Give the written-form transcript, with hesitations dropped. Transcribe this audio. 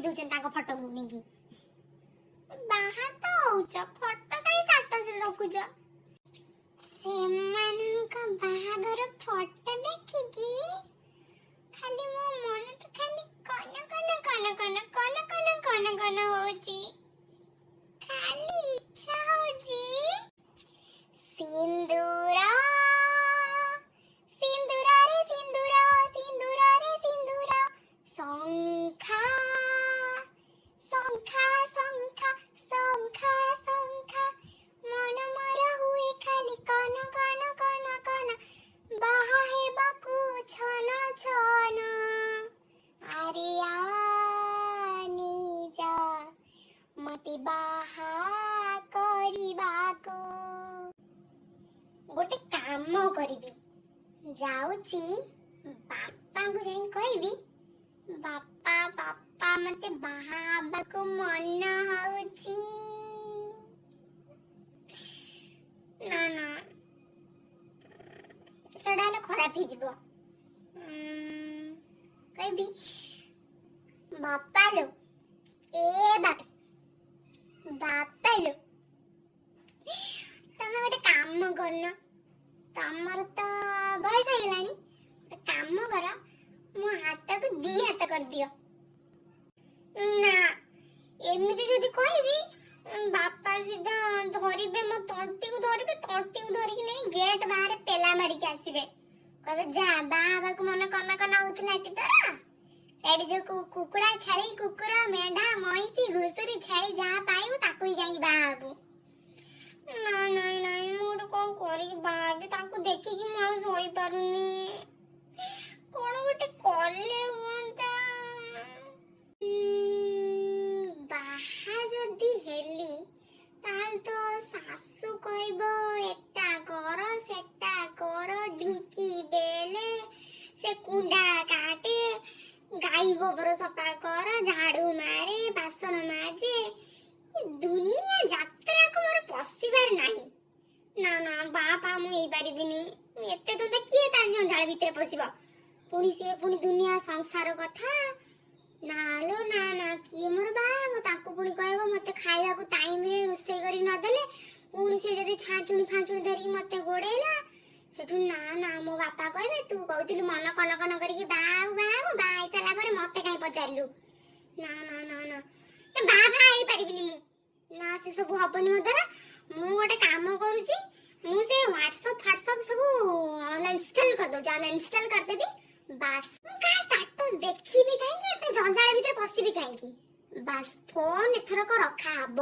ରଖିଦଉଛନ୍ତି ତାଙ୍କ ଫଟୋକୁ ନେଇକି। ବାହା ତ ହଉଛ, ଫଟୋ କାହିଁ ଷ୍ଟାଟସରେ ରଖୁଛ? ସେମାନଙ୍କ ବାହାଘର ଫଟୋ ଦେଖିକି ଖାଲି ମୋ ମନ ତ ଖାଲି କନ କନ କନ କନ କନ କନ କନ କନ ହଉଛି। ଖାଲି ଇଚ୍ଛା ହଉଛି ସିନ୍ଦୁର, ସିନ୍ଦୁରରେ ସିନ୍ଦୁର, ସିନ୍ଦୁରରେ ସିନ୍ଦୁର, ଶଙ୍ଖା, ଶଙ୍ଖା, ଶଙ୍ଖା, ଶଙ୍ଖା, ଶଙ୍ଖା, ମନ ମୋର ହୁଏ ଖାଲି କନ କନ କନ କନ, ବାହା ହେବାକୁ ଛନ ଛନ। ଆରେ ନେଇ ଯା ମତେ ବାହା କରିବାକୁ। ଗୋଟେ କାମ କରିବି, ଯାଉଛି ବାପାଙ୍କୁ ଯାଇ କହିବି, ବାପା, ବାପା, ମତେ ବାହା ହେବାକୁ ମନ ହଉଛି। ନା ନା, ସେଟା ହେଲେ ଖରାପ ହେଇଯିବ। କହିବି, ବାପା ଲୋ, ଏ ବାପା, ବାପା ଲୋ, ତମେ ଗୋଟେ କାମ କରୁନ, ତମର ତ ବୟସ ହେଇଗଲାଣି, ଗୋଟେ କାମ କର, ମୋ ହାତକୁ ଦି ହାତ କରିଦିଅ। ନା, ଏମିତି ଯଦି କହିବି, ବାପା ସିଧା ଧରିବେ, ମୋ ତଣ୍ଟିକୁ ଧରିବେ, ତଣ୍ଟିକୁ ଧରିକି ନେଇ ଗେଟ୍ ବାହାରେ ପେଲା ମାରିକି ଆସିବେ। କହିବେ, ଯା, ବାହା ହେବାକୁ ମନ କନ କନ ହଉଥିଲା ଏଠି ତୋର, ସେଇଠି ଯୋଉ କୁକୁଡ଼ା, ଛେଳି, କୁକୁର, ମେଣ୍ଢା, ମଇଁଷି, ଘୁଷୁରୀ, ଛେଳି ଯାହା ପାଇବୁ, ତାକୁ ହିଁ ଯାଇକି ବାହା ହବୁ। ନାଇଁ ନାଇଁ ନାଇଁ, ମୁଁ ଗୋଟେ କଣ କରିକି ବାହା ହେବି? ତାଙ୍କୁ ଦେଖିକି ମୁଁ ଆଉ ଶୋଇପାରୁନି। କଣ ଗୋଟେ କଲେ ହୁଅନ୍ତା? ବାହା ଯଦି ହେଲି, ତାହେଲେ ତ ଶାଶୁ କହିବ ଏଟା କର, ସେଟା କର, ଢିଙ୍କି ବେଲେ, ସେ କୁଣ୍ଡା କାଟେ, ଗାଈ ଗୋବର ସଫା କର, ଝାଡୁ ମାରେ, ବାସନ ମାଜେ, ଏ ଦୁନିଆ ଯାତ୍ରାକୁ ମୋର ପଶିବାର ନାହିଁ। ନା ନା, ବାହା ଫା ମୁଁ ହେଇପାରିବିନି। ଏତେ ଧନ୍ଦା, କିଏ ତା ଜଞ୍ଜାଳ ଭିତରେ ପଶିବ? ପୁଣି ସିଏ ପୁଣି ଦୁନିଆ ସଂସାର କଥା। ନା ଲୋ ନା ନା, କିଏ ମୋର ବାହା ହେବ? ତାକୁ ପୁଣି କହିବ ମତେ ଖାଇବାକୁ ଟାଇମରେ ରୋଷେଇ କରି ନଦେଲେ, ପୁଣି ସେ ଯଦି ଛାଞ୍ଚୁଣି ଫାଞ୍ଚୁଣି ଧରିକି ମତେ ଗୋଡେଇଲା ସେଠୁ? ନା ନା, ମୋ ବାପା କହିବେ, ତୁ କହୁଥିଲୁ ମନ କନ କନ କରିକି ବାହା ହବୁ, ବାହା ହବୁ, ବାହା ହେଇସାରିଲା ପରେ ମତେ କାହିଁ ପଚାରିଲୁ? ନା ନା ନା ନା, ଏ ବାହା ଫାହା ହେଇପାରିବିନି ମୁଁ। ନା, ସେ ସବୁ ହବନି ମୋ ଦ୍ୱାରା। ମୁଁ ଗୋଟେ କାମ କରୁଛି, ମୁଁ ସେ ହ୍ୱାଟ୍ସଅପ୍ ଫାଟ୍ସଅପ୍ ସବୁ ଅନଇନଷ୍ଟଲ୍ କରିଦଉଛି, ଅନଇନଷ୍ଟଲ୍ କରିଦେବି ବାସ୍। ମୁଁ କାହା ଷ୍ଟାଟସ୍ ଦେଖିବି କାହିଁକି? ଏତେ ଜଞ୍ଜାଳ ଭିତରେ ପଶିବି କାହିଁକି? ବାସ୍, ଫୋନ ଏଥରକ ରଖା ହବ।